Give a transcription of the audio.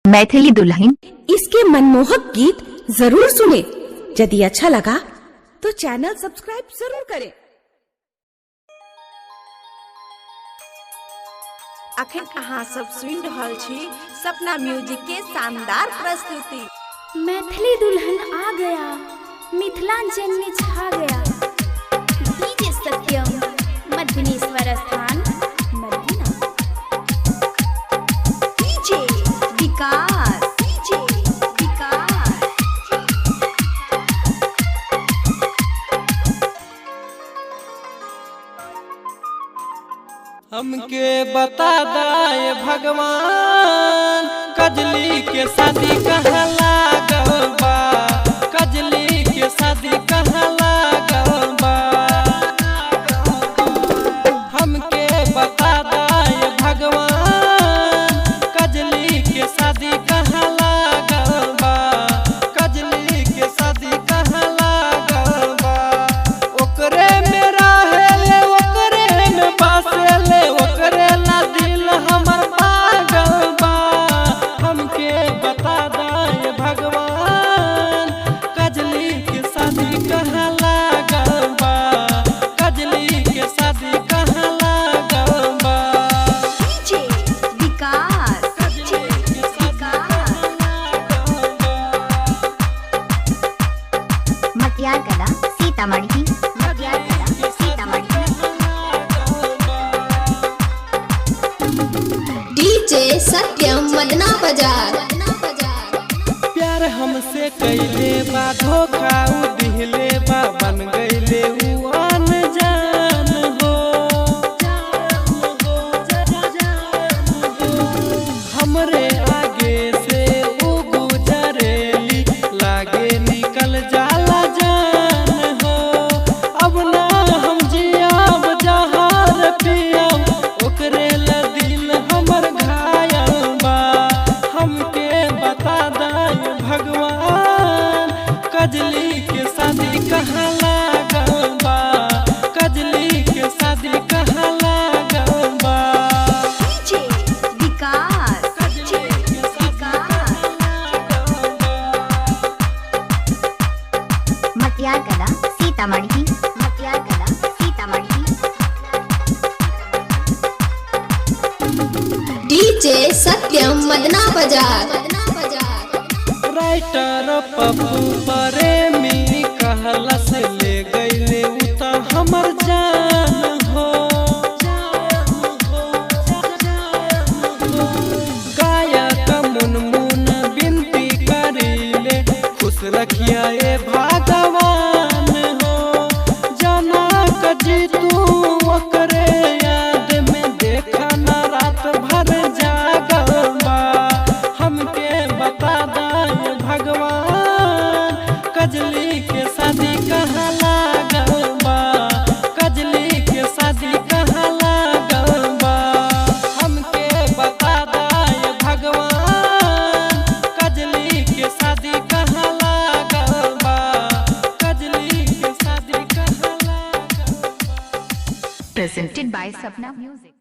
मैथिली दुल्हन। इसके मनमोहक गीत जरूर सुने। यदि अच्छा लगा तो चैनल सब्सक्राइब जरूर करें। अखन अहाँ सब सुनि रहल छी सपना म्यूजिक के शानदार प्रस्तुति। मैथिली दुल्हन आ गया, मिथिलांचल में छा गया। डीजे सत्यम, मध्यनेश्वर स्थान, Madina. DJ Vikas, DJ Vikas. हमके बता दाए भगवान, कजली के शादी कहाँ लागल बा? कजली के शादी कहाँ लागल बा? हमके बता दाए भगवान, कजली के शादी कहाँ लागल बा? कजली के शादी कहाँ लागल बा? ओकरे में रहेले, ओकरे में बसेले, ओकरे ला दिल हमर पागल बा। हमके बता दाए भगवान, कजली के शादी कहाँ लागल बा? कजली के शादी कहाँ लागल बा? डीजे विकास, डीजे विकास। मटियार कला, सीतामढ़ी। मटियार कला, सीतामढ़ी। डीजे सत्यम, मदना बाजार। प्यार हमसे कैले बा धोखा, उ दिहले बा, बन गईले उ अनजान हो। हमरे आगे से उ गुजरेली, लागे निकल जाला जान हो। अब ना हम जियाब जहार पियब, ओकरे ला दिल हमर घायल बा। हमके बता दाए भगवान, कजली के शादी कहाँ लागल बा? कजली के शादी कहाँ लागल बा? डीजे विकास, डीजे विकास। मटियार कला, सीतामढ़ी। मटियार कला, सीतामढ़ी। डीजे सत्यम, मदना बाजार। राइटर पप्पू प्रेमी कहला से ले गईले उ त हमर जान हो। गायक मुनमुन बिनती करीले, खुश रखिया ए भगवान हो। जनक जी तू ओकरे याद में देखा न रात भर जागल बा। हमके बता दाए भगवान, कजली के शादी कहाँ लागल बा? कजली के शादी कहाँ लागल बा? हमके बता दाए भगवान, कजली के शादी कहाँ लागल बा? कजली के शादी कहाँ लागल बा? Presented by Sapna music.